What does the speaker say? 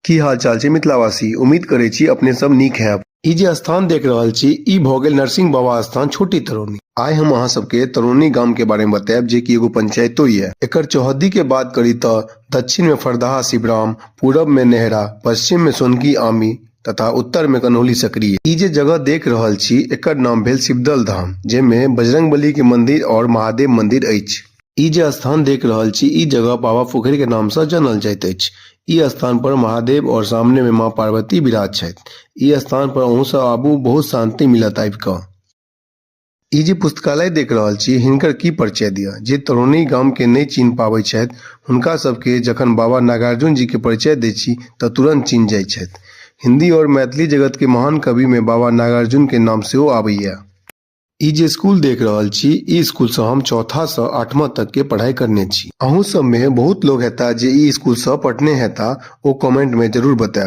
की हाल चाल छै मिथिलावासी? उम्मीद करै छी अपने सब नीक हैब। ई जे स्थान देख रहल छी ई भऽ गेल नरसिंह बाबा स्थान छोटी तरौनी। आइ हम अहाँ सबके तरौनी गाम के बारे में बतायब जे कि एगो पंचायतो ये। एकर चौहद्दी के बात करी तऽ दक्षिण में फरदाहा शिवराम, पूरब में नेहरा, पश्चिम में सोनकी आमी तथा उत्तर में कन्हौली सकरी। ई जे जगह देख रहल छी एकर नाम भेल शिवदल धाम, जेमे बजरंगबली के मंदिर और महादेव मंदिर अछि। ई जे स्थान देख रहल छी ई जगह बाबा पोखरि के नाम से जानल जाइत अछि। ई स्थान पर महादेव और सामने में माँ पार्वती विराज छथि। ई स्थान पर अहूँ सब आबू, बहुत शांति मिलत आबि के। ई जे पुस्तकालय देख रहल छी हिनकर की परिचय दिअ, जे तरौनी गाम के नहि चिन्ह पाबै छथि हुनका सबके जखन बाबा नागार्जुन जी के परिचय दै छी तऽ तुरंत चिन्ह जाइत छथि। हिंदी और मैथिली जगत के महान कवि में बाबा नागार्जुन के नाम सेहो आबैया। ई जे स्कूल देख रहल छी ई स्कूल से हम चौथा से आठवां तक के पढ़ाई करने छी। अहूँ सब में बहुत लोग हेता जे ई स्कूल से पढ़ने हेता, ओ कमेंट में जरूर बतायब।